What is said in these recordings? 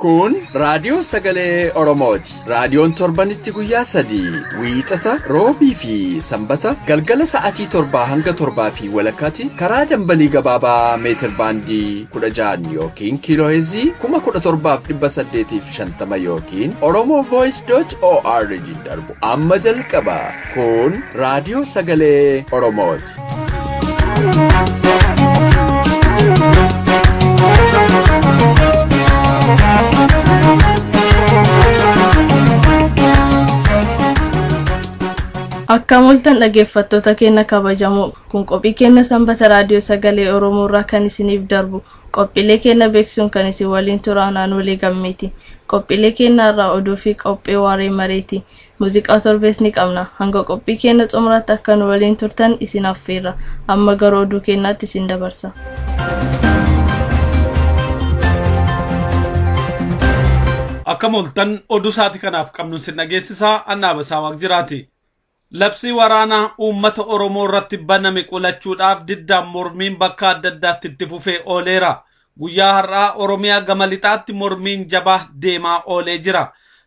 Kun raadiyoo sagalee Oromooti. Raadiyoon torbanitti guyyaa 3 wiixata, roobii fi sanbata galgala sa'aatii 7 hanga 7:30 karaa dambalii gabaabaa meetir baandii 16 yookiin kiilooheezii 17,850 yookiin oromovoice.org darbu amma jalqaba. Kun raadiyoo sagalee Oromooti. Akka mul'atan dhaggeeffattoota keenya kabajamoo kun qophii keenya sanbata raadiyoo sagalee Oromoo irraa kan isiniif darbu qophiilee keenya beeksisuun kan isin waliin turan Aanolee Gammeeti. Qophiilee keenya irraa oduu fi qophii waaree mareeti. Muuziqaa torbees ni qabna. Hanga qophii keenya xumuraatti akka nu waliin turtan isin affeerra. Amma gara oduu keenyaatti isin dabarsa. Akka mul'atan oduu sa'aatii kanaaf qabnu sin dhageessisaa Annaa Basaa Waaqjiraati. Labsii waraanaa uummata Oromoo irratti baname qolachuudhaaf diddaan mormiin bakka adda addaatti itti fufee ooleera. Guyyaa har'aa Oromiyaa gama lixaatti mormiin jabaa deemaa oolee jira.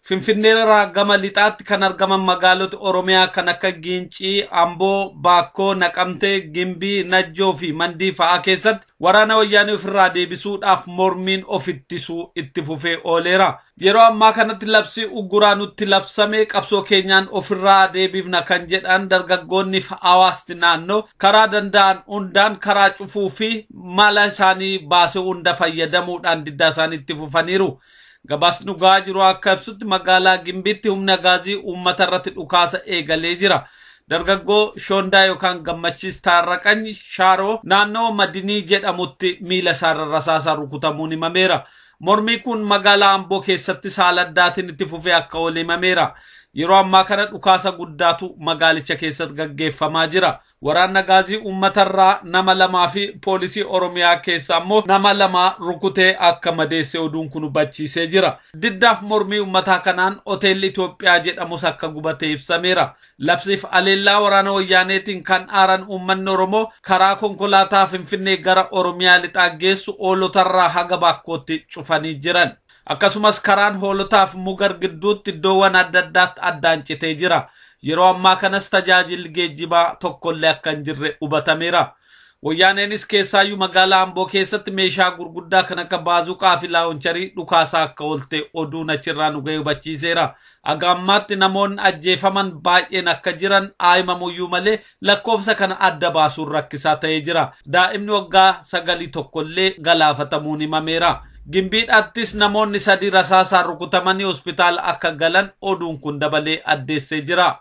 Finfinnee irraa gama lixaatti kan argaman magaalota Oromiyaa kan akka Giincii, Amboo, Baakkoo, Naqamtee, Gimbii, Najjoo fi Mandii fa'aa keessatti waraana wayyaanee ofirraa deebisuudhaaf mormiin of ittisuu itti fufee ooleera. Yeroo ammaa kanatti labsii ugguraa nutti labsame qabsoo keenyaan ofirraa deebifna kan jedhan dargaggoonni fi hawaasni naannoo karaa danda'an hundaan karaa cufuu fi mala isaanii baasee hunda fayyadamuudhaan diddaa isaanii itti fufaniiru. Gabaasni dhugaa jiru akka ibsutti magaalaa Gimbiitti humna gaazii uummata irratti dhukaasa eegalee jira. Dargaggoo Shoondaa yookaan Gammachiis Taarraqany Shaaroo naannoo Madinii jedhamutti miila isaarra rasaasaan rukutamuun himameera. Mormii kun magaalaa Amboo keessatti saala addaatiin itti fufee akka oole himameera. Yeroo ammaa kana dhukaasa guddaatu magaalicha keessatti gaggeeffamaa jira. Waraanna gaazii uummatarraa nama 2 fi poolisii Oromiyaa keessa ammoo nama 2 rukutee akka madeesse oduun kun hubachiisee jira. Diddaaf mormii uummataa kanaan hoteelli Itoophiyaa jedhamus akka gubate ibsameera. Labsiif aleellaa waraana wayyaaneetiin kan aaran uummanni Oromoo karaa konkolaataa Finfinnee gara Oromiyaa lixaa geessu hoolotarraa haga Baakkootti cufanii jiran. Akkasumas karaan hoolotaaf Mugar gidduutti iddoowwan adda addaatti addaan citee jira. Yeroo ammaa kanas tajaajilli geejjibaa tokkollee akka hin jirre hubatameera. Wayyaaneenis keessaayyuu magaalaa Amboo keessatti meeshaa gurguddaa kan akka baazuqaa fi laawuncharii dhukaasaa akka oolte oduun achirraa nu ga'e hubachiiseera. Haga ammaatti namoonni ajjeefaman baay'een akka jiran himamuyyuu malee lakkoofsa kana adda baasuun rakkisaa ta'ee jira. Daa'imni waggaa 9 tokkollee galaafatamuun himameera. Gimbiidhaattis namoonni 3 rasaasaan rukutamanii hospitaala akka galan oduun kun dabalee addeessee jira.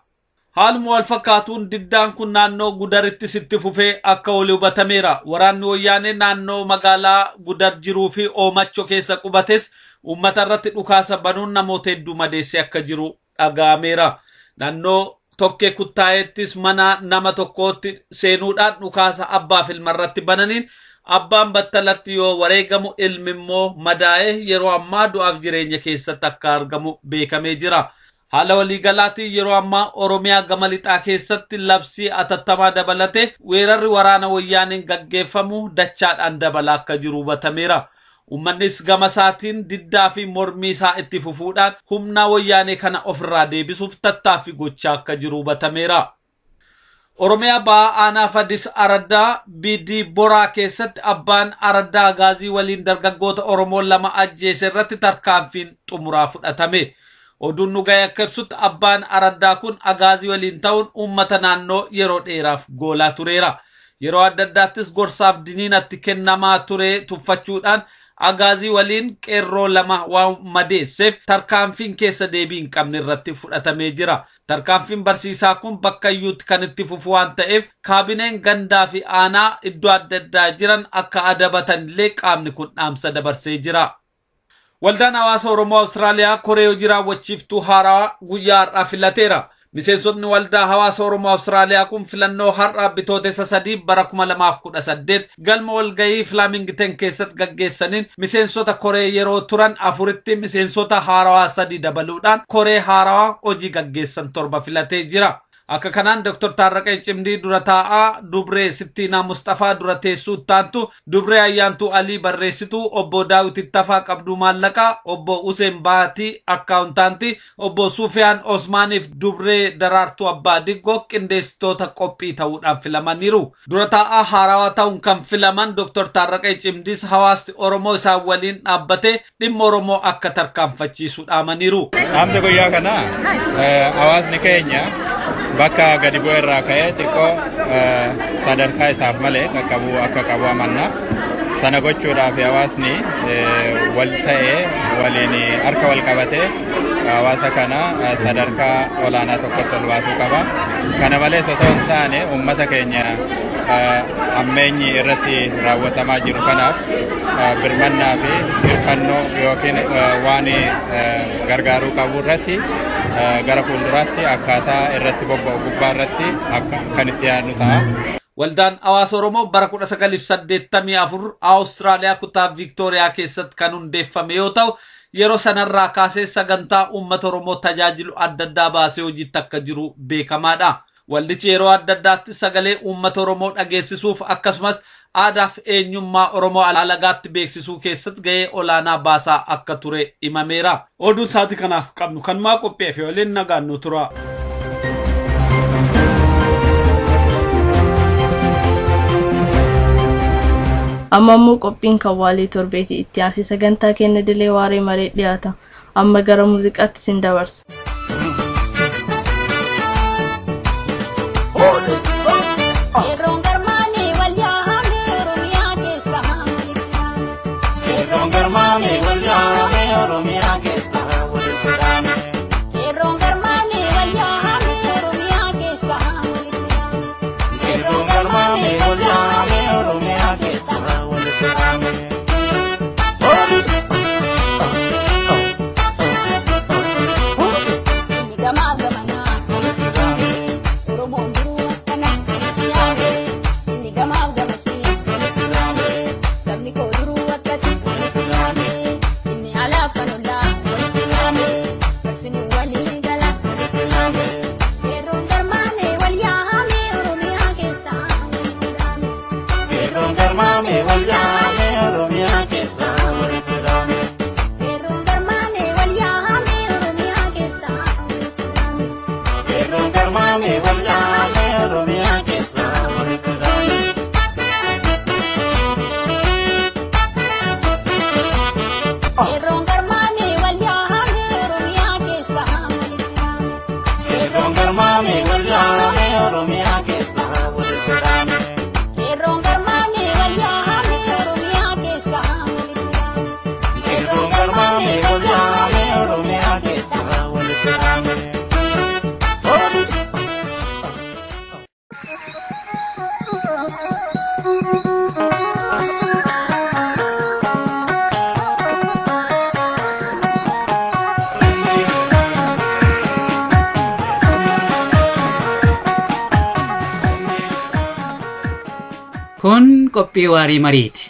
Haaluma wal fakkaatuun diddaan kun naannoo Gudarittis itti fufee akka oole hubatameera. Waraanni wayyaanee naannoo magaalaa Gudar jiruu fi Oomacho keessa qubates uummata irratti dhukaasa banuun namoota hedduu madeessee akka jiru dhaga'ameera. Naannoo Tokkee Kuttaa'eettis mana nama tokkootti seenuudhaan dhukaasa abbaa fi ilma irratti bananiin abbaan battalatti yoo wareegamu ilmi immoo madaa'ee yeroo ammaa du'aaf jireenya keessatti akka argamu beekamee jira. Haala waliigalaatiin yeroo ammaa Oromiyaa gama lixaa keessatti labsii atattamaa dabalate weerarri waraana wayyaaniin gaggeeffamu dachaadhaan dabalaa akka jiru hubatameera. Uummannis gama isaatiin diddaa fi mormii isaa itti fufuudhaan humna wayyaanee kana ofirraa deebisuuf tattaaffii gochaa akka jiru hubatameera. Oromiyaa ba'aa aanaa Fadis Araddaa BD Boraa keessatti abbaan Araddaa Gaazii waliin dargaggoota Oromoo 2 ajjeese irratti tarkaanfiin xumuraa fudhatame. Oduun nu ga'e akka ibsutti abbaan Araddaa kun Agaazii waliin ta'uun uummata naannoo yeroo dheeraaf goolaa tureera. Yeroo adda addaattis gorsaaf diniinatti kennamaa ture tuffachuudhaan Agaazii waliin qeerroo 2 waan madeesseef tarkaanfiin keessa deebii hin qabne irratti fudhatamee jira. Tarkaanfiin barsiisaa kun bakka iyyuutti kan itti fufu waan ta'eef kaabineen gandaa fi aanaa iddoo adda addaa jiran akka adabatan illee qaamni kun dhaamsa dabarsee jira. Waldaan hawaasa Oromoo Awustiraaliyaa koree hojii raawwachiiftuu haaraa guyyaa har'aa filateera. Miseensonni waldaa hawaasa Oromoo Awustiraaliyaa kun filannoo har'a bitootessa 3 bara 2018 galma walgahii Filaamingiten keessatti gaggeessaniin miseensota koree yeroo turan 4tti miseensota haarawaa 3 dabaluudhaan koree haarawaa hojii gaggeessan 7 filatee jira. Akka kanaan Dr. Taarraqee Cimdii dura taa'aa, Dubree Sittiinaa Mustafaa dura teessuu ittaantu, Dubree Ayyaantuu Alii barreessituu, Obbo Daawit Ittafaa qabduu maallaqaa, Obbo Useen Baatii akkaawuntaantii, Obbo Sufiyaan Osmaaniif Dubree Daraartuu Abbaa Diggoo qindeessitoota qophii ta'uudhaan filamaniiru. Dura taa'aa haarawaa ta'uun kan filaman Dr. Taarraqee Cimdiis hawaasni Oromoo isaan waliin dhaabbatee dhimma Oromoo akka tarkaanfachiisu dhaamaniiru. Dhaamsi guyyaa kanaa hawaasni keenya bakka gadi bu'e irraa ka'ee xiqqoo sadarkaa isaaf malee qaqqabuu akka qabu amanna. Sana gochuudhaaf hawaasni wal ta'ee waliin harka wal qabatee hawaasa kana sadarkaa olaanaa tokkotti ol baasuu qaba. Kana malees otoo hin taane uummata keenya ammeenyi irratti raawwatamaa jiru kanaaf birmannaa fi hirkannoo yookiin waan gargaaruu qabu irratti gara fuulduraatti akkaataa irratti bobba'u gubbaa irratti kan itti yaadnu ta'a. Waldaan hawaasa Oromoo bara 1984 Awustiraaliyaa kutaa Viiktooriyaa keessatti kan hundeeffame yoo ta'u, yeroo sanarraa kaasee sagantaa uummata Oromoo tajaajilu adda addaa baasee hojiitti akka jiru beekamaadha. Waldichi yeroo adda addaatti sagalee uummata Oromoo dhageessisuuf akkasumas aadaaf eenyummaa Oromoo alagaatti beeksisuu keessatti gahee olaanaa baasaa akka ture himameera. Oduun sa'aatii kanaaf qabnu kanumaa qopheef waliin nagaan nu tura. Amma immoo qophiin kan waalii torbeeti itti aansee sagantaa keenya dilee waaree maree dhiyaata. Amma gara muuziqaatti sin dabarsa. Qeerroon garmaamee wal yaamee Oromiyaa keessa. Qeerroon garmaamee wal yaamee Oromiyaa keessa walitti dhaame. Qeerroon garmaamee wal yaamee Oromiyaa keessa. Qeerroon garmaamee wal yaamee Oromiyaa keessa walitti dhaame. Inni gamaa gamanaa Walitti dhaame. Oromoon duruu akkana Walitti dhaame. Inni gamaa gamasii Walitti dhaame. Sabni koo duruu akkasii Walitti dhaame. Inni alaaf kan ollaa Walitti dhaame. Marsinuu walii gala Walitti dhaame. Qeerroon garmaamee wal yaamee Oromiyaa keessa. Qeerroon garmaamee wal yaamee Oromiyaa keessa walitti dhaame. Qeerroon garmaamee wal yaamee Oromiyaa keessa. Qeerroon garmaamee wal yaamee Oromiyaa keessa walitti dhaame. Qeerroon garmaamee wal yaamee Oromiyaa keessa. Qeerroon garmaamee wal yaamee Oromiyaa keessa walitti dhaame. Qeerroon garmaamee wal yaamee Oromiyaa keessa. Qeerroon garmaamee wal yaamee Oromiyaa keessa walitti dhaame. Kun qophii waarii mariiti.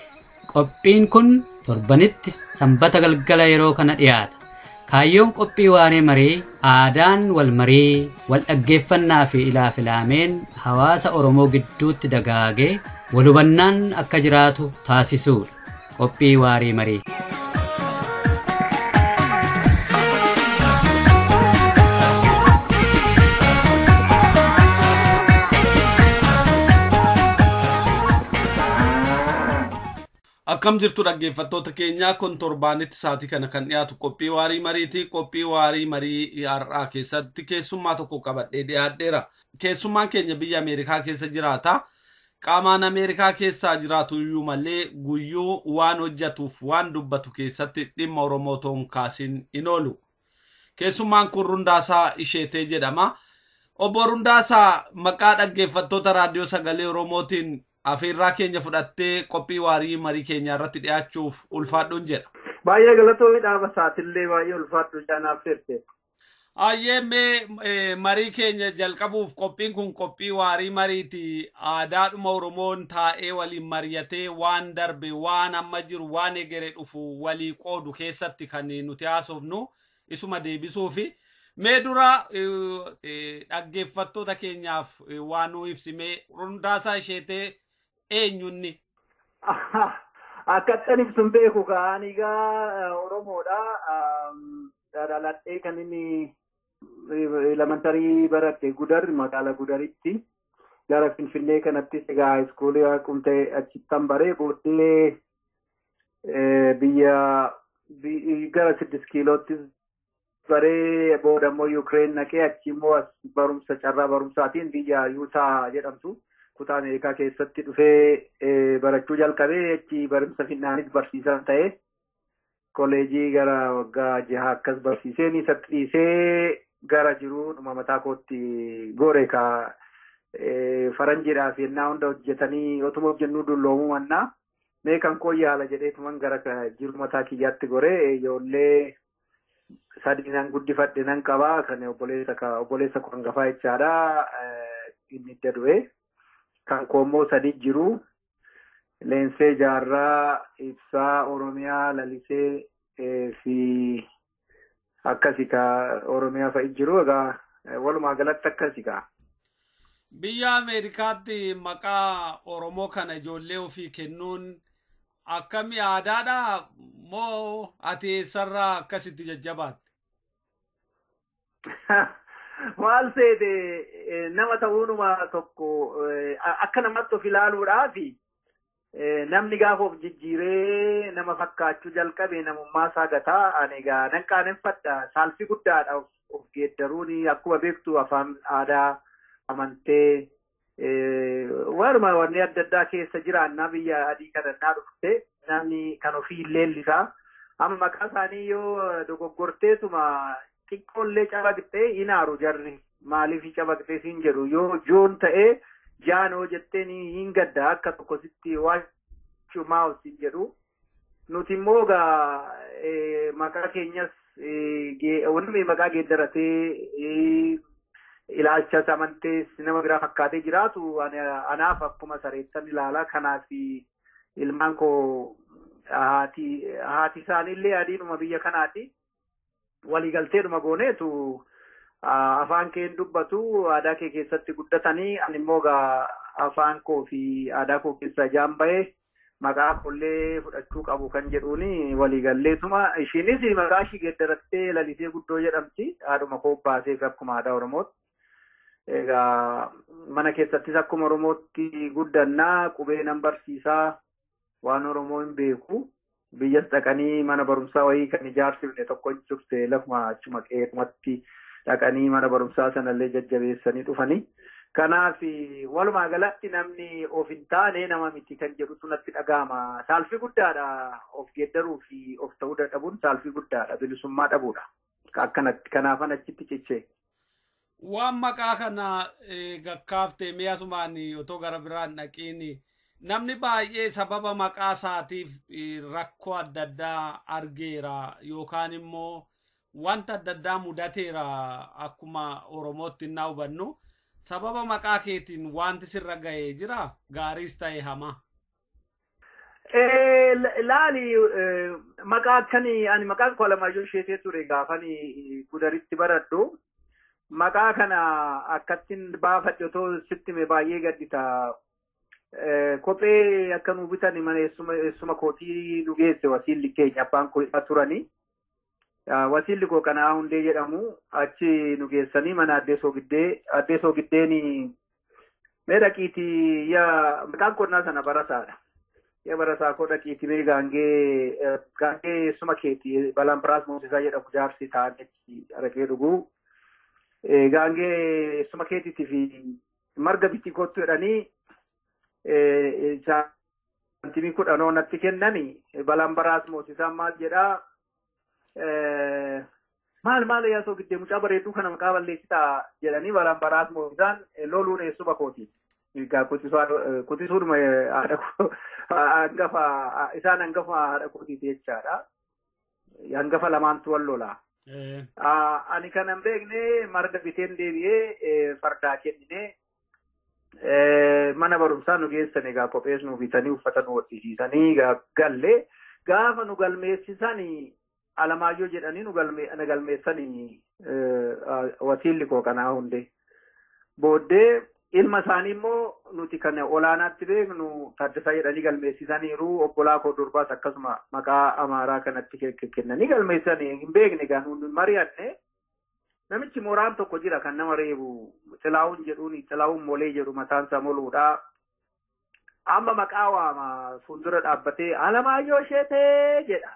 Qophiin kun torbanitti sanbata galgala yeroo kana dhiyaata. Kaayyoon qophii waaree marii aadaan wal marii, wal dhaggeeffannaa fi ilaafilaameen hawaasa Oromoo gidduutti dagaagee wal hubannaan akka jiraatu taasisuudha. Qophii waarii marii. Akkam jirtu dhaggeeffattoota keenyaa, kun torbaanitti sa'aatii kana kan dhiyaatu qophii waarii mariiti. Qophii waarii marii har'aa keessatti keessummaa tokko qabadhee dhiyaadheera. Keessummaan keenya biyya Ameerikaa keessa jiraata. Qaamaan Ameerikaa keessa jiraatu iyyuu malee guyyuu waan hojjetuuf waan dubbatu keessatti dhimma Oromoo otoo hin kaasin hin oolu. Keessummaan kun Rundaasaa Isheetee jedhama. Obbo Rundaasaa, maqaa dhaggeeffattoota raadiyoo sagalee Oromootiin afeerraa keenya fudhattee qophii waarii marii keenya irratti dhiyaachuuf ulfaadhuun jedha. Baay'ee galatoomii dhaaba saatillee baay'ee ulfaadhu caanaaf firte. Ayyee, mee marii keenya jalqabuuf qophiin kun qophii waarii mariiti. Aadaadhuma Oromoon taa'ee waliin mari'atee waan darbe, waan amma jiru, waan egere dhufu walii qoodu keessatti kan nuti haasofnu isuma deebisuufi. Mee dura dhaggeeffattoota keenyaaf waan nuu ibsimee Rundaasaa Isheetee eenyunni? Akkattan ibsun beeku kaan egaa Oromoodha. Dhaladhee kan inni elementarii baradhe Gudar, magaalaa Gudaritti. Gara Finfinnee kanattis egaa iskuulii waaqumtee achittan baree booddee biyya gara 6 kiiloottis baree booda immoo Yuukireen naqee achi immoo as barumsa carraa barumsaatiin biyya Yuutaa jedhamtu kutaa Ameerikaa keessatti dhufee barachuu jalqabee achi barumsa finnaanis barsiisaa ta'e kolleejii gara waggaa 6 akkas barsiiseen isatti dhiisee gara jiruu dhuma mataa kootti gore ka faranjiidhaaf yennaa hunda hojjetanii otuma hojjennuu dulloomuu mannaa mee kan koo yaala jedheetuman gara jiru mataa kiyyaatti gore ijoollee 3 nan guddifadhe nan qabaa kan obboleessa koo hangafaa jechaadha inni idda du'e kan koo immoo 3 jiru Leensee Jaarraa, Ibsaa Oromiyaa, Lalisee fi akkasi ka Oromiyaa fa'i jiru. Egaa walumaa galatti akkasi ka. Biyya Ameerikaatti maqaa Oromoo kana ijoollee ofii kennuun akkami aadaadha moo ati eessarraa akkasitti jajjabaatte? Maal seete nama ta'uunuma tokko akka namatti of ilaaluudhaafi namni gaafa of jijjiiree nama fakkaachuu jalqabe namummaa isaa gataa. Ani egaa nan qaaneffadha. Saalfii guddaadha of geeddaruun akkuma beektu afaan aadaa amantee waanuma wanni adda addaa keessa jiraannaa biyya adii kadhannaa dhufte namni kan ofii leellisaa. Amma maqaa isaanii yoo dogoggorteetuma xiqqoollee cabaqxee hin aaru jarri. Maaliif cabaqxee siin jedhu yoo joon ta'ee jaanoo jetteen hin gadda akka tokko sitti waachumaa siin jedhu. Nuti immoo egaa maqaa keenyas wanni maqaa geeddaratee ilaalcha amantees nama biraa fakkaatee jiraatu anaaf akkuma sareettan ilaala. Kanaaf ilmaan koo haati isaaniillee adiinuma biyya kanaati. Waliigalteedhuma gooneetu afaan keen dubbatu aadaa kee keessatti guddatanii ani immoo egaa afaan koo fi aadaa koo keessa ijaan ba'ee maqaa koollee fudhachuu qabu kan jedhuuni waliigalleetuma. Ishiinis maqaa ishii geeddarattee Lalisee Guddoo jedhamti. Haadhuma koo baaseef akkuma aadaa Oromootti. Egaa mana keessattis akkuma Oromootti guddannaa qubee nan barsiisaa waan Oromoo hin beeku. Biyyas dhaqanii mana barumsaa wayii kan ijaarsifne tokko hin turte lafuma achuma qe'eematti dhaqanii mana barumsaa sanallee jajjabeessanii dhufanii. Kanaaf walumaa galatti namni of hin taane nama miti kan jedhutu natti dhaga'ama. Saalfii guddaadha of geeddaruu fi of ta'uu dadhabuun saalfii guddaadha bilisummaa dhabuudha. Akkanatti kanaafan achitti cichee. Waan maqaa kana gakkaaftee mi'a asumaan otoo gara biraan dhaqiin namni baay'ee sababa maqaa isaatiif rakkoo adda addaa argeera yookaan immoo wanta adda addaa mudateera akkuma Oromootti innaa hubannu sababa maqaa keetiin wanti sirra ga'ee jira gaariis ta'e hamaa. Laali maqaa akkanii ani maqaan koo Alamaayyoo Isheetee ture gaafani Gudaritti baradhu. Maqaa kana akkattiin baafadhe otoo sitti hime baay'ee gaddita. Kophee akka nu bitan mana eessuma kootii nu geesse wasiilli keenya abbaan koo turani. Wasiilli koo Qana'aa Hundee jedhamu achi nu geessanii mana Addee Soogiddee. Addee Soogiddeen mee dhaqiitii yaa maqaan qonnaa sana barasaadha. Yaa barasaa koo dhaqiitii mee gaangee eessuma keetii Balaan Biraas Moosisaa jedhamu jaarsi ta'an achi araqee dhuguu. Gaangee eessuma keetiitii fi marga bitii kottu jedhanii saantimii 10 natti kennani. Balaan Biraas Moosisaan maal jedhaa maal maal yaa Soogiddee mucaa bareedduu kana maqaa balleessitaa jedhanii Balaan Biraas Moosisaan loluun eessuma kooti. Egaa quxisuudhuma haadha koo hangafa isaan hangafa haadha kootiiti jechaadha. Hangafa lamaantu wal lola. Ani kan hin beekne marga biteen deebi'ee fardaa kenninee mana barumsaa nu geessan egaa kophees nu bitanii uffata nu hodhisiisanii galle gaafa nu galmeessisan Alamaayyoo jedhanii nu na galmeessanii wasiilli koo kanaa hundee. Booddee ilma isaanii immoo nuti kan olaanaatti beeknu Taaddasaa jedhanii galmeessisaniiru. Obbolaa koo durbaas akkasuma maqaa Amaaraa kanatti kennanii galmeessanii hin beekne egaa nuti mari'anne. Namichi mooraan tokko jira kan nama reebu Xilaawun jedhuun Xilaawun Molee jedhu mataan isaa moluudha. Amma maqaa waama fuuldura dhaabbatee Alamaayyoo Sheetee jedha.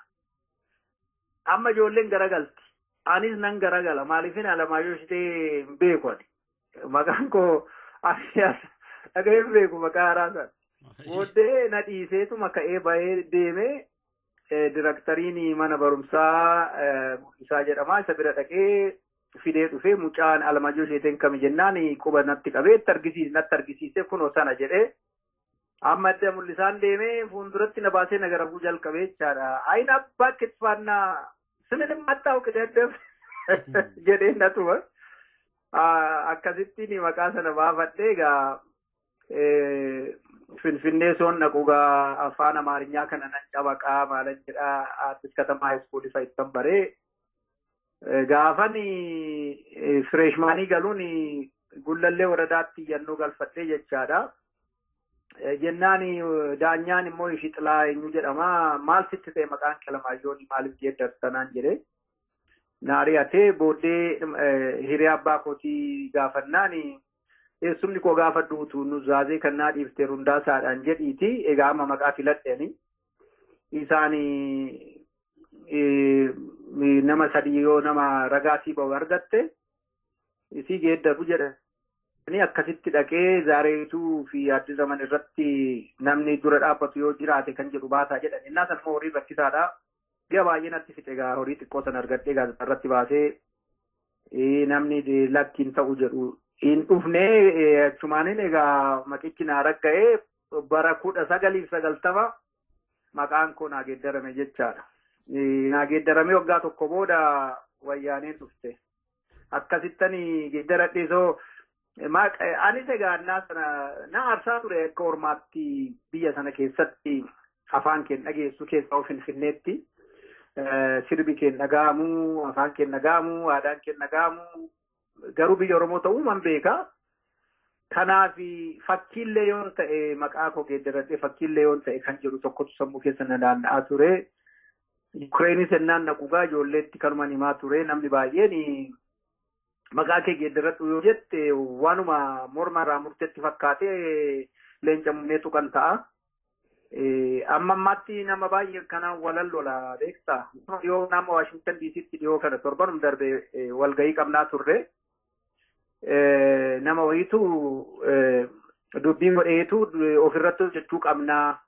Amma ijoolleen garagalti. Anis nan garagala. Maaliifin Alamaayyoo Sheetee hin beeku ani. Maqaan koo dhaga'ee hin beeku maqaa haaraa sana. Booddee na dhiiseetuma ka'ee bahee deemee diraktariin mana barumsaa Mul'isaa jedhama. Isa bira dhaqee fidee dhufee mucaan Alamaayyoo Sheeteen kami jennaan quba natti qabee natti argisiise kunoo sana jedhee. Amma adda Mul'isaan deemee fuulduratti na baasee na garafuu jalqabee jechaadha. Ayin abbaa kitfaannaa siminim mattaa'u qidaddaf jedhee na tuma. Akkasittiin maqaa sana baafadhee egaa Finfinnee soon dhaqu egaa afaan Amaarinyaa kana nan cabaqaa maalan jedhaa Addis Katamaa Haayiskuulii fa'a ittan baree. Gaafan fireeshmaanii galuun Gullallee waradaatti iyyannoo galfadhee jechaadha. Jennaan daanyaan immoo ishii xilaa eenyu jedhama maal sitti ta'e maqaan kee Alamaayyoo maaliif geeddartanaan jedhee. Naari'atee booddee hiriyaa abbaa kootii gaafannaan eessumni koo gaafa duutu nu zaazee kan naa dhiifte Rundaasaadhaan jedhiiti egaa amma maqaa filadheeni. Isaan nama sadii yoo nama ragaasii bahu argatte isii geeddaru jedha. Akkasitti dhaqee Zaareetuu fi Addis Zaman irratti namni dura dhaabbatu yoo jiraate kan jedhu baasaa jedhan. Innaa sana immoo horii rakkisaadha. Ji'a baay'ee natti fixe egaa horii xiqqoo sana argadhee gaazexaa irratti baasee namni lakkiin ta'u jedhu hin dhufne achumaaniin egaa maqichi naa ragga'ee bara 1990 maqaan koo naa geeddarame jechaadha. Naa geeddarame waggaa tokko booda wayyaaneen dhufte. Akkasittani geeddaradhee soo anis egaa innaa sana na aarsaa ture akka ormaatti biyya sana keessatti afaan keen dhageessu keessaa of Finfinneetti. Sirbi keen dhaga'amu, afaan keen dhaga'amu, aadaan keen dhaga'amu garuu biyya Oromoo ta'uu man beeka. Kanaaf fakkiillee yoon ta'e maqaa koo geeddaradhee fakkiillee yoon ta'e kan jedhu tokkotu sammuu keessa na naanna'aa ture. Yukreenis ennaan naqugaa ijoolleetti kanumaan himaa ture namni baay'een maqaa kee geeddaradhu yoo jette waanuma morma irraa murteetti fakkaatee leenca mummeetu kan ta'a. Amma ammaatti nama baay'ee kanaan walal lola beektaa. Dhiyoo nama Waashingtan DCtti dhiyoo kana torbanum darbe walgahii qabnaa turre. Nama wayiitu dubbiin godheetu ofirratti hojjechuu qabnaa.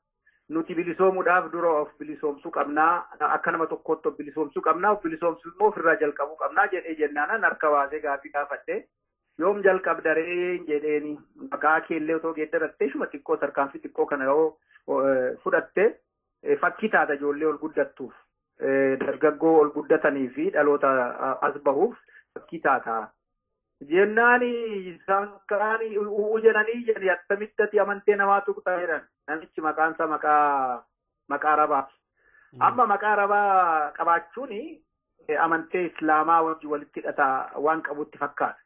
Nuti bilisoomuudhaaf dura of bilisoomsuu qabnaa. Akka nama tokkootti of bilisoomsuu qabnaa. Of bilisoomsuu immoo ofirraa jalqabuu qabnaa jedhee jennaan harka baasee gaaffii gaafadhe. Yoom jalqabdaree jedheeni maqaa keellee otoo geeddarattee shuma xiqqoo tarkaanfii xiqqoo kana yoo fudhatte fakkii taata ijoollee ol guddattuuf dargaggoo ol guddatanii fi dhaloota as bahuuf fakkii taata. Jennaan isaan kaan u'uu jedhanii jedhanii attamitti ati amantee namaa tuqxa jedhan namichi maqaan isaa maqaa Arabaa. Amma maqaa Arabaa qabaachuun amantee Islaamaa wajjin walitti hidhata waan qabutti fakkaata.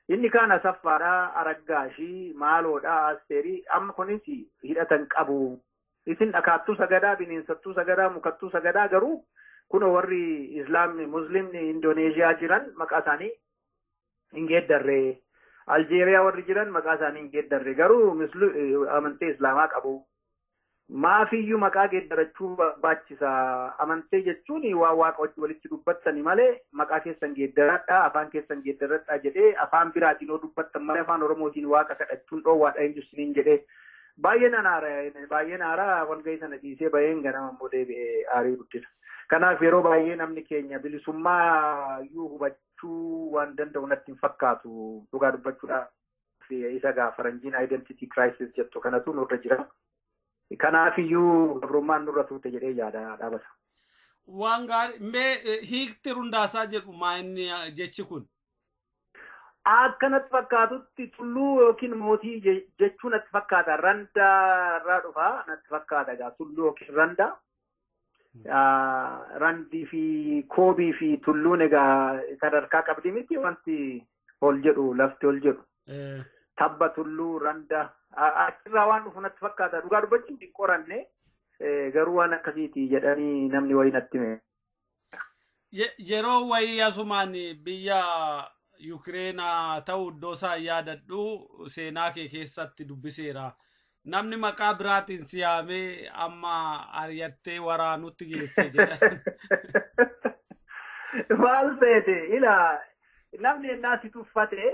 Inni kaan Asaffaadha, Araggaashii, Maaloodha, Asteerii amma kunis hidhatan qabu. Isin dhakaattuu sagadaa, bineensattuu sagadaa, mukattuu sagadaa garuu kunoo warri Islaamni, Muslimni Indooneeziyaa jiran maqaa isaanii hin geeddarre. Aljeeriyaa warri jiran maqaa isaanii hin geeddarre garuu amantee Islaamaa qabu. Maafiyyuu maqaa geeddarachuu barbaachisa. Amantee jechuun waan waaqa wajjin walitti dubbattani malee maqaa keessan geeddaradhaa, afaan keessan geeddaradhaa jedhee afaan biraatiin yoo dubbattan malee afaan Oromootiin waaqa kadhachuun dhoowwaadha hin jiru jedhee. Baay'ee nan aara, baay'een aara walgahii sana dhiisee baay'een ganama immoo deebi'ee aarii guddisa. Kanaaf yeroo baay'ee namni keenya bilisummaa iyyuu hubachuu waan danda'u natti hin fakkaatu dhugaa dubbachuudhaaf isa gaa faranjiin identity crisis jettu kanatu nurra jira. Kanaaf iyyuu gabrummaan nurra turte jedhee yaada dhaabata. Waan gaarii mee hiikti Rundaasaa jedhu maa inni jechi kun? Akka natti fakkaatutti tulluu yookiin mootii jechuu natti fakkaata. Randaa irraa dhufa natti fakkaata egaa tulluu yookiin randaa. Randii fi koobii fi tulluun egaa sadarkaa qabdi miti wanti ol jedhu lafti ol jedhu. Tabba tulluu randa achirraa waan dhufu natti fakkaata. Dhugaa dubbachuun hin qoranne garuu waan akkasiiti jedhanii namni wayii natti hime. Yeroo wayii asumaan biyya Yukireenaa ta'u iddoo isaa yaadadhu seenaa kee keessatti dubbiseera. Namni maqaa biraatiin si yaamee amma ari'attee waraanutti geesse jedha. Maal feete ilaa namni ennaa si tuffate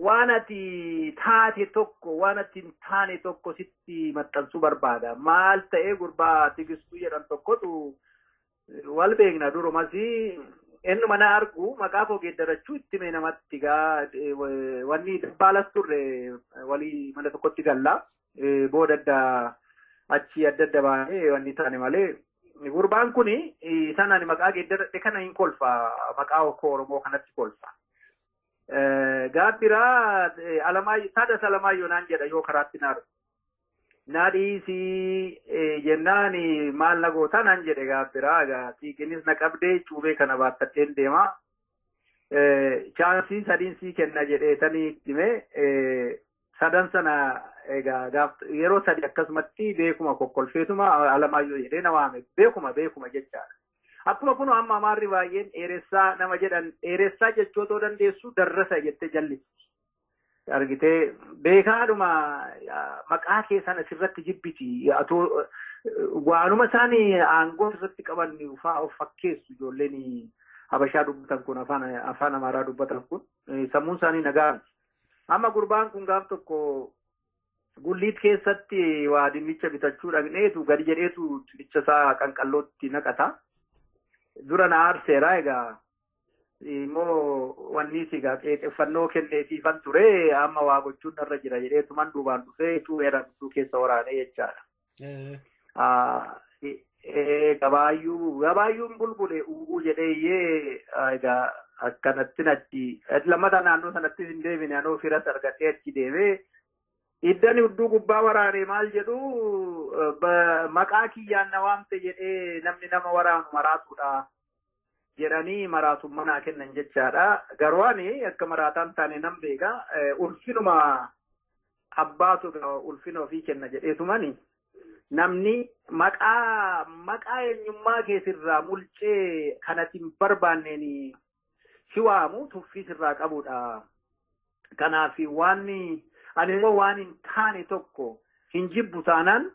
waan ati taate tokko waan ati hin taane tokko sitti maxxansuu barbaada. Maal ta'ee gurbaa Tigistuu jedhan tokkotu wal beekna durumas inni mana argu maqaa koo geeddarachuu itti mee namatti gaa wanni dabbaalas turre walii mana tokkotti galla booda adda achi adda adda baanee wanni taane malee gurbaan kuni isaan ani maqaa geeddaradhe kana hin kolfa maqaa koo Oromoo kanatti kolfa. Gaabbiraa Tadas Alamaayyoo naan jedha yoo karaatti na argu. Na dhiisii jennaan maal na gootaa naan jedhe gaabbiraa egaa siiqinis na qabdee cuubee kana baattadheen deema. Chaansii sadiin sii kenna jedhee tanii hime sadan sana egaa yeroo sadi akkasumatti beekuma kokkolfeetuma Alamaayyoo jedhee na waame beekuma beekuma jechaadha. Akkuma kun amma amaarri baay'een dheeressaa nama jedhan dheeressaa jechootoo dandeessu darrasa jettee jallisti. Argitee beekaadhuma maqaa kee sana sirratti jibbiti. Atoo waanuma isaan aangoo sirratti qaban faa of fakkeessu ijoolleen Habashaa dubbatan kun afaan Amaaraa dubbatan kun sammuun isaanii nagaa miti. Amma gurbaan kun gaaf tokko Gulliit keessatti waa dinnicha bitachuu dhaqneetu gadi jedheetu dinnicha isaa qanqallootti naqata. Dura na aarseera egaa immoo wanni sigaa qeexeffannoo kenneetiifan ture amma waa gochuun narra jira jedheetuman duubaan dhufee cuubeera gidduu keessa waraanee jechaadha. Gabaayyuun bulbule u'uu jedhee iyyee egaa akkanatti achi lammata naannoo sanatti hin deemine anoo firas argadhee achi deemee iddani hudduu gubbaa waraanee maal jedhu maqaa kiyyaan na waamte jedhee namni nama waraanu maraatuudha jedhanii maraatummaa naa kennan jechaadha. Garuu ani akka maraataan taane nan beeka ulfinuma abbaatu ulfina ofii kenna jedheetumani namni maqaa eenyummaa keessirraa mulcee kanatti hin barbaanneen si waamu tuffii sirraa qabudha. Kanaaf waan ani immoo waan hin taane tokko hin jibbu taanaan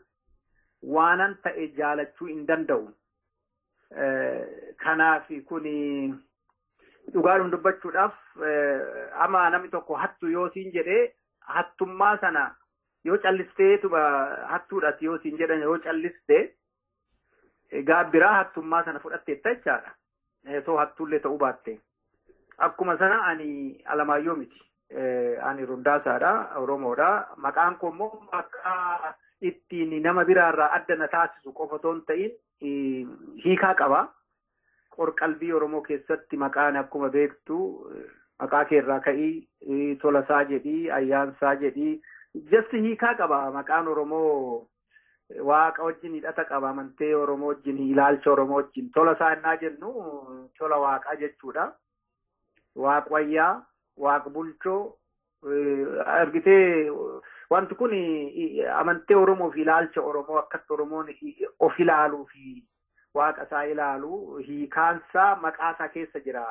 waanan ta'e jaalachuu hin danda'u. Kanaaf kuni dhugaadhuma dubbachuudhaaf amma namni tokko hattu yoo siin jedhee hattummaa sana yoo callisteetuma hattuudhaati yoo siin jedhan yoo callistee gaabbiraa hattummaa sana fudhatteetta jechaadha. Soo hattuullee ta'uu baatte. Akkuma sana ani Alamaayyoo miti. Ani Rundaasaadha, Oromoodha. Maqaan koo immoo maqaa ittiin nama biraarraa adda na taasisu qofa otoo hin ta'in hiikaa qaba. Qorqalbii Oromoo keessatti maqaan akkuma beektu maqaa keerraa ka'ii Tolasaa jedhii, Ayyaansaa jedhii jasti hiikaa qaba. Maqaan Oromoo waaqa wajjin hidhata qaba. Amantee Oromoo wajjin, ilaalcha Oromoo wajjin. Tolasaa innaa jennu tola waaqaa jechuudha. Waaq wayyaa, waaq bulchoo argitee wanti kun amantee Oromoo fi ilaalcha Oromoo akkatti Oromoon of ilaaluu fi waaqa isaa ilaalu hiikaansaa maqaa isaa keessa jira.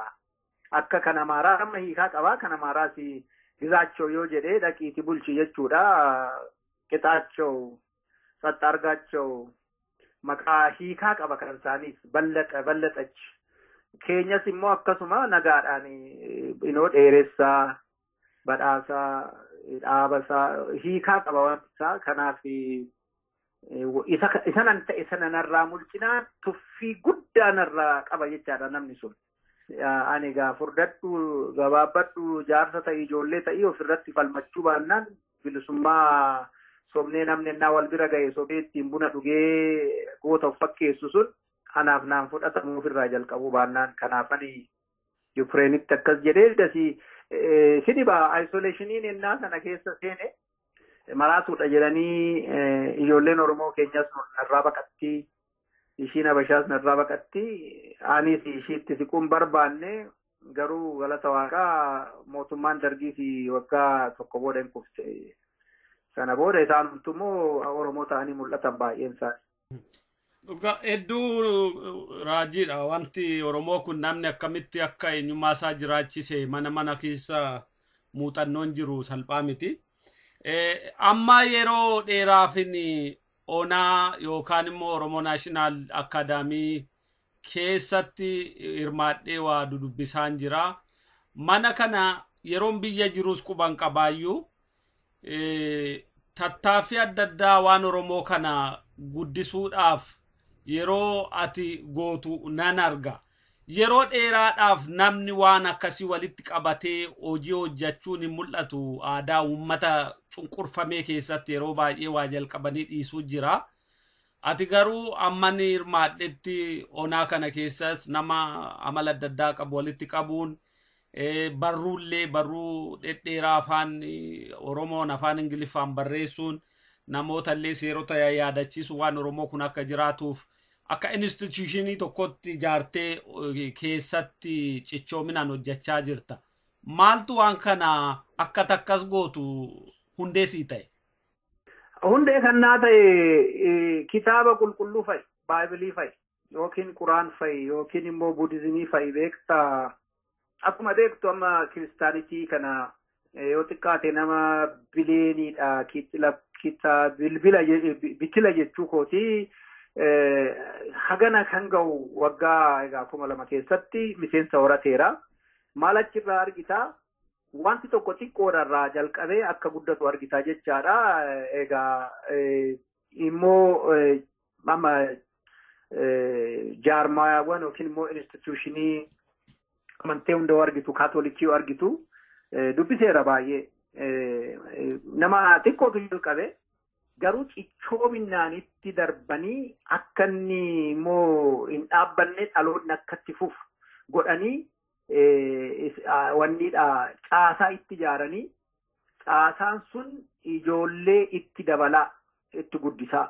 Akka kan Amaaraa amma hiikaa qaba. Kan Amaaraas Gizaachoo yoo jedhee dhaqiitii bulchi jechuudha. Qixaachoo, Saxxaargaachoo maqaa hiikaa qaba kan isaaniis ballaxachi. Keenyas immoo akkasuma nagaadhaan inoo dheeressaa, badhaasaa, dhaabasaa hiikaa qaba wanti isaa. Kanaaf isa nan ta'e sana narraa mul'inaa tuffii guddaa narraa qaba jechaadha namni sun. Ani egaa furdadhu, gabaabbadhu, jaarsa ta'ii, ijoollee ta'ii ofirratti falmachuu baannaan bilisummaa somnee namni innaa wal bira ga'e sobee ittiin buna dhugee goota of fakkeessu sun anaaf naan fudhatamu ofirraa jalqabuu baannaan. Kanaaf ani Yukireenitti akkas jedhee dasii sidibaa isolationiin innaa sana keessa seene maraatuudha jedhanii ijoolleen Oromoo keenyas narraa baqattii Ishiin Habashaas narraa baqatti. Anis ishiitti siquun barbaanne garuu galata waaqaa mootummaan dargii fi waggaa tokko booda hin kufte. Sana booda isaan hundummoo Oromoo ta'anii mul'atan baay'een isaanii. Dhugaa hedduu raajiidha wanti Oromoo kun namni akkamitti akka eenyummaa isaa jiraachise mana mana keessa muuxannoon jiru salphaa miti. Amma yeroo dheeraafin ONA yookaan immoo Oromoo Naashinaal Akaadaamii keessatti hirmaadhee waa dudubbisaan jira. Mana kana yeroon biyya jirus quban qabaayyuu tattaaffii adda addaa waan Oromoo kana guddisuudhaaf yeroo ati gootu nan arga. Yeroo dheeraadhaaf namni waan akkasii walitti qabatee hojii hojjechuun hin mul'atu. Aadaa uummata cunqurfamee keessatti yeroo baay'ee waa jalqabanii dhiisuu jira. Ati garuu amma ni hirmaadhetti onaa kana keessas nama amala adda addaa qabu walitti qabuun barruullee barruu dhedheeraa afaan Oromoon afaan Ingiliffaan barreessuun namoota illee seerota yaadachiisu waan Oromoo kun akka jiraatuuf akka instituushinii tokkotti ijaartee keessatti cichoominaan hojjechaa jirta. Maaltu waan kana akka takkas gootu hundee sii ta'e? Hundee kan naa ta'e kitaaba qulqulluu fa'i, baaybilii fa'i, yookiin quraan fa'i, yookiin immoo buudizimii fa'i beektaa. Akkuma beektu amma kiristaanitii kana yoo xiqqaate nama biliyeeniidha kita bilbila bitila jechuu kooti. Hagana kan ga'u waggaa egaa 2000 keessatti miseensa horateera. Maal achirraa argitaa? Wanti tokko xiqqoodharraa jalqabee akka guddatu argitaa jechaadha. Egaa immoo amma jaarmaawwan yookiin immoo instituushinii amantee hunda argitu, kaatolikii argitu dubbiseera baay'ee. Nama xiqqootu jalqabe garuu cichoominaanitti darbanii akka inni immoo hin dhaabbanne dhaloonni akkatti fufu godhanii wanniidha caasaa itti ijaaranii caasaan sun ijoollee itti dabalaa itti guddisaa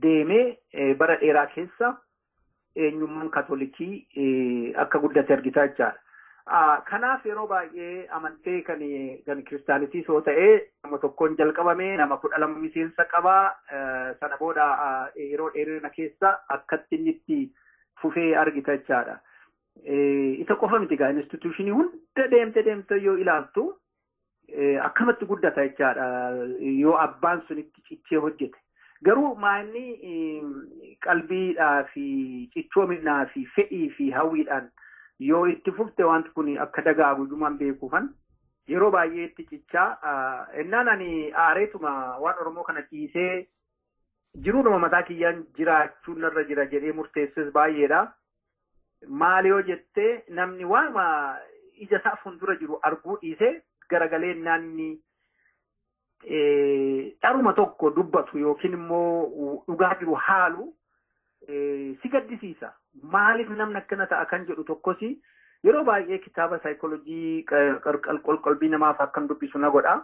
deemee bara dheeraa keessa eenyummaan kaatolikii akka guddate argitaa jechaadha. Kanaaf yeroo baay'ee amantee kan kiristaanitii soo ta'ee nama tokkoon jalqabame nama 12 miseensa qabaa sana booda yeroo dheerina keessa akkatti inni itti fufee argita jechaadha. Isa qofa miti egaa instituushinii hunda deemte deemte yoo ilaaltu akkamatti guddata jechaadha yoo abbaan sun itti cichee hojjete. Garuu maanni qalbiidhaa fi cichoominaa fi fedhii fi hawwiidhaan yoo itti fufte wanti kun akka dagaagu ijumaan beekuufan yeroo baay'ee itti cichaa ennaan ani aareetuma waan Oromoo kana dhiisee jiruudhuma mataa kiyyaan jiraachuun narra jira jedhee murteesses baay'eedha. Maal yoo jettee namni waanuma ija isaa fuuldura jiru arguu dhiisee garagalee naanni dharuma tokko dubbatu yookiin immoo dhugaa jiru haalu si gaddisiisa. Maaliif namni akkana ta'a kan jedhu tokkos yeroo baay'ee kitaaba saayikoolojii qalbii namaaf akkan dubbisu na godha.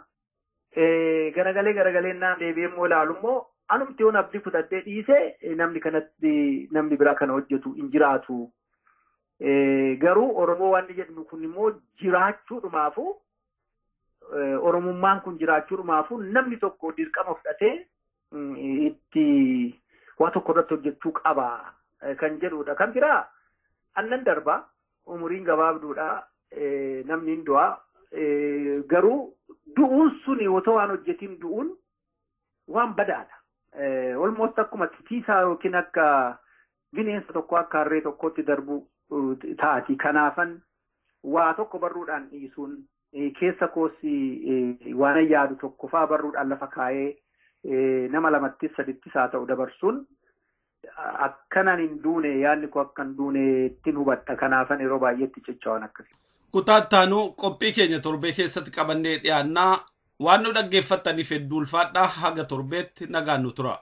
Garagalee garagalee naan deebi'ee immoo ilaalu immoo anumti yoon abdii kutadhee dhiisee namni kanatti namni biraa kana hojjetu hin jiraatu. Garuu Oromoo waan jedhu kun immoo jiraachuudhumaafu Oromummaan kun jiraachuudhumaafu namni tokko dirqama fudhatee itti waa tokko irratti hojjechuu qaba kan jedhudha. Kan biraa annan darba umuriin gabaabduudha namni hin du'a garuu du'uun suni otoo waan hojjetiin du'uun waan badaadha. Almost akkuma titiisaa yookiin akka bineensa tokko akka harree tokkotti darbu taati. Kanaafan waa tokko barruudhaan dhiisuun keessa koos waan yaadu tokko faa barruudhaan lafa kaa'ee nama lamattis sadittis haa ta'u dabarsuun akkanaan hin duune yaadni koo akkan duune ittiin hubadha. Kanaafan yeroo baay'eetti cichaawwan akkasii. Kutaa ittaanu qophii keenya torbee keessatti qabannee dhiyaannaa waan nu dhaggeeffattaniif hedduu ulfaadhaa haga torbeetti nagaan nu tura.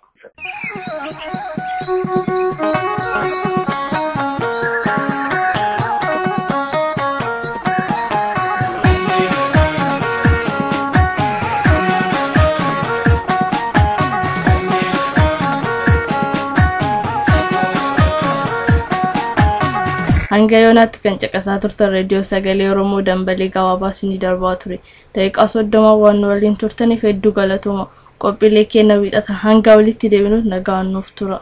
Hanga yoonaatti kan caqasaa turtan reediyoo sagalee Oromoo dambalii gabaabaa isinii darbaa ture. Daqiiqaa 30 waan nu waliin turtaniif hedduu galatooma. Qophiilee keenya wiixata hanga walitti deebinuuf nagaan nuuf tura.